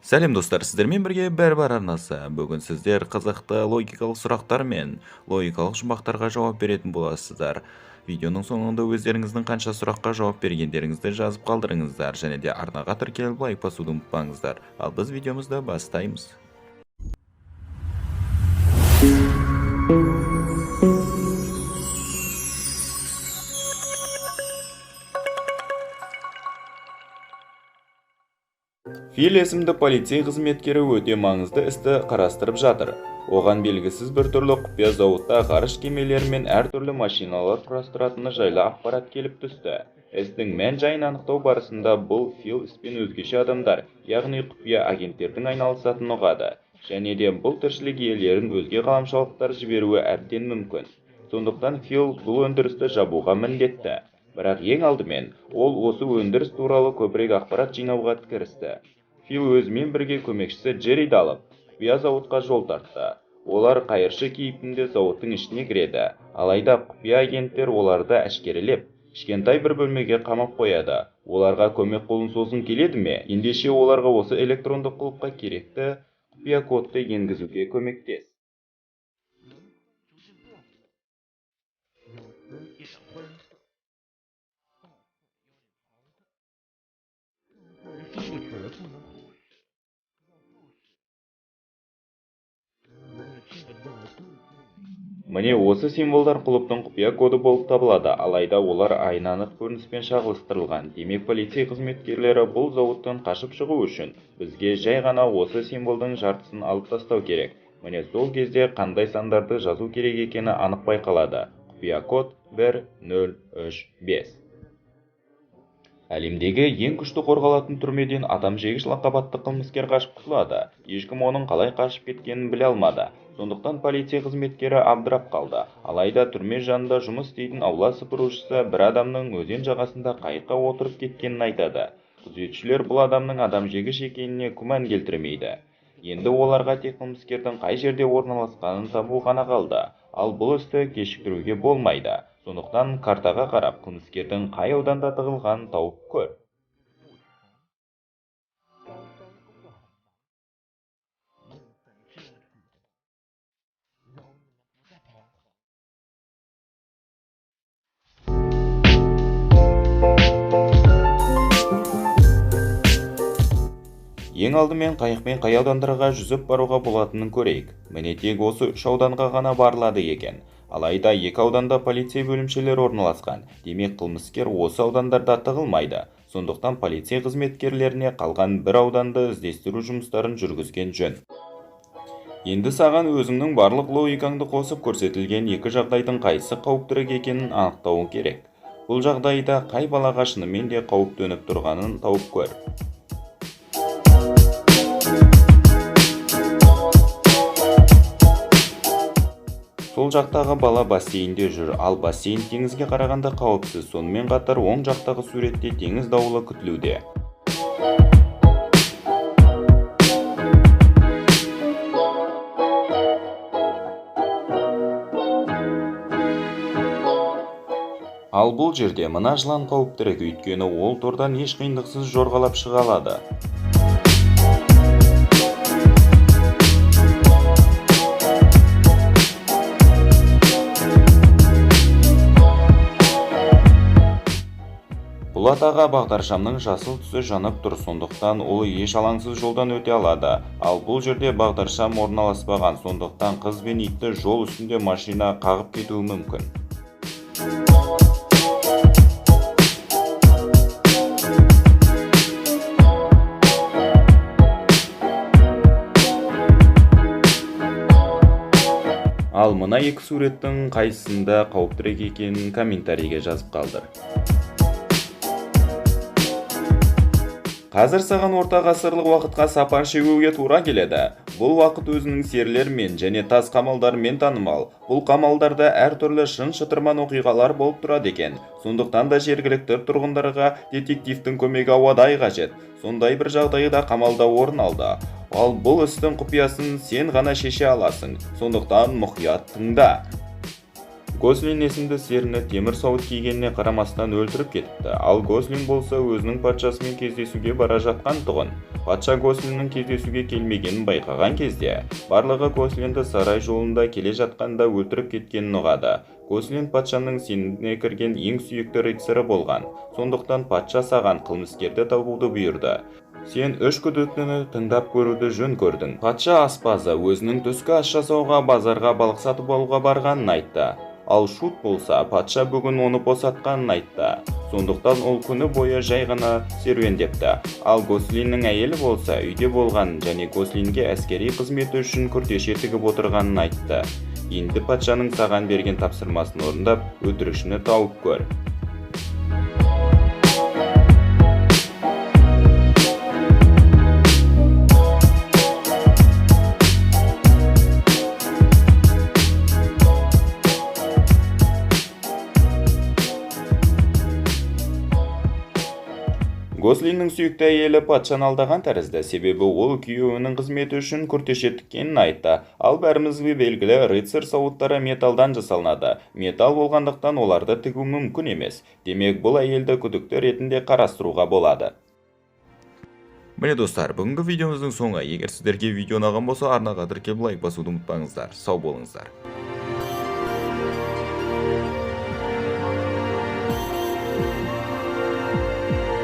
Сәлем, достар! Сіздермен бірге Бәрі бар арнасы. Бүгін сіздер қызықты логикалық сұрақтар мен логикалық жұмбақтарға жауап беретін боласыздар. Видеоның соңында өздеріңіздің қанша сұраққа жауап бергендеріңізді жазып қалдырыңыздар және де арнаға тіркеліп, лайк басуды ұмытпаңыздар. Ал біз видеомызды бастаймыз. Фил есімді полицей қызметкері өте маңызды істі қарастырып жатыр. Оған белгісіз бір түрлі құпия зауытта ғарыш кемелері мен әртүрлі машиналар құрастыратыны жайлы ақпарат келіп түсті. Істің мән-жайын анықтау барысында бұл Фил іспен өзгеше адамдар, яғни құпия агенттердің айналысатынын ұғады. Және де бұл тіршілік иелерін өзге ғаламшарлықтар жіберуі әбден мүмкін. Сондықтан Фил бұл өндірісті жабуға міндетті. Бірақ ең алдымен ол осы өндіріс туралы көбірек ақпарат жинауға кірісті. Фил өзімен бірге көмекшісі Джерриді алып, құпия зауытқа жол тартты. Олар қайыршы кейпінде зауыттың ішіне кіреді. Алайда құпия агенттер оларды әшкерелеп, кішкентай бір бөлмеге қамап қояды. Оларға көмек қолын созғың келеді ме? Ендеше оларға осы электрондық құлыпқа керекті құпия кодты енгізуге көмектес. Міне, осы символдар құлыптың құпия коды болып табылады. Алайда олар айналық көрініспен шағылыстырылған. Демек, полицей қызметкерлері бұл зауыттан қашып шығу үшін бізге жай ғана осы символдың жартысын алып тастау керек. Міне, сол кезде қандай сандарды жазу керек екені анық байқалады. Құпия код 1 0 3 5. Әлемдегі ең күшті қорғалатын түрмеден адам жегіш лақап атты қылмыскер қашып құтылады. Ешкім оның қалай қашып кеткенін біле алмады. Сондықтан полиция қызметкері абдырап қалды. Алайда түрме жанында жұмыс істейтін аула сыпырушысы бір адамның өзен жағасында қайыққа отырып кеткенін айтады. Күзетшілер бұл адамның адам жегіш екеніне күмән келтірмейді. Енді оларға тек қылмыскердің қай жерде орналасқанын табу ғана қалды. Ал бұл істі кешіктіруге болмайды. Сондықтан картаға қарап, қылмыскердің қай ауданда тығылғанын тауып көр. Ең алдымен қайықпен қай аудандарға жүзіп баруға болатынын көрейік. Міне, тек осы үш ауданға ғана барылады екен. Алайда екі ауданда полицей бөлімшелері орналасқан. Демек, қылмыскер осы аудандарда тығылмайды. Сондықтан полицей қызметкерлеріне қалған бір ауданды іздестіру жұмыстарын жүргізген жөн. Енді саған өзіңнің барлық логикаңды қосып, көрсетілген екі жағдайдың қайсысы қауіптірек екенін анықтауың керек. Бұл жағдайда қай балаға шынымен де қауіп төніп тұрғанын тауып көр. Сол жақтағы бала бассейнде жүр, ал бассейн теңізге қарағанда қауіпсіз. Сонымен қатар оң жақтағы суретте теңіз дауылы күтілуде. Ал бұл жерде мына жылан қауіптірек, өйткені ол тордан еш қиындықсыз жорғалап шыға алады. Бұл атаға бағдаршамның жасыл түсі жанып тұр, сондықтан ол еш алаңсыз жолдан өте алады. Ал бұл жерде бағдаршам орналаспаған, сондықтан қыз бен итті жол үстінде машина қағып кетуі мүмкін. Ал мына екі суреттің қайсысында қауіптірек екенін комментарийге жазып қалдыр. Қазір саған орта ғасырлық уақытқа сапар шегуге тура келеді. Бұл уақыт өзінің серілерімен және тас қамалдарымен танымал. Бұл қамалдарда әртүрлі шын-шытырман оқиғалар болып тұрады екен. Сондықтан да жергілікті тұрғындарға детективтің көмегі ауадай қажет. Сондай бір жағдайда қамалда орын алды. Ал бұл істің құпиясын сен ғана шеше аласың. Сондықтан мұқият тыңда. Гослин есімді серіні темір сауыт кигеніне қарамастан өлтіріп кетіпті. Ал Гослин болса өзінің патшасымен кездесуге бара жатқан тұғын. Патша Гослиннің кездесуге келмегенін байқаған кезде, барлығы Гослинді сарай жолында келе жатқанда өлтіріп кеткенін ұғады. Гослин патшаның сеніміне кірген ең сүйікті рыцары болған. Сондықтан патша саған қылмыскерді табуды бұйырды. Сен үш күдіктіні тыңдап көруді жөн көрдің. Патша аспазы өзінің түскі ас жасауға базарға балық сатып алуға барғанын айтты. Ал Шут болса, патша бүгін оны босатқанын айтты. Сондықтан ол күні бойы жай ғана серуендепті. Ал Гослиннің әйелі болса, үйде болғанын және Гослинге әскери қызметі үшін күртеше тігіп отырғанын айтты. Енді патшаның саған берген тапсырмасын орындап, өтірікшіні тауып көр. Гослиннің сүйікті әйелі патшаны алдаған тәрізді, себебі ол күйеуінің қызметі үшін күртеше тіккенін айтты. Ал бәрімізге белгілі, рыцарь сауыттары металдан жасалынады. Металл болғандықтан оларды тігу мүмкін емес. Демек, бұл әйелді күдікті ретінде қарастыруға болады. Міне, достар, бүгінгі видеомыздың соңы. Егер сіздерге видео ұнаған болса, арнаға тіркеліп, лайк басуды ұмытпаңыздар. Сау болыңыздар.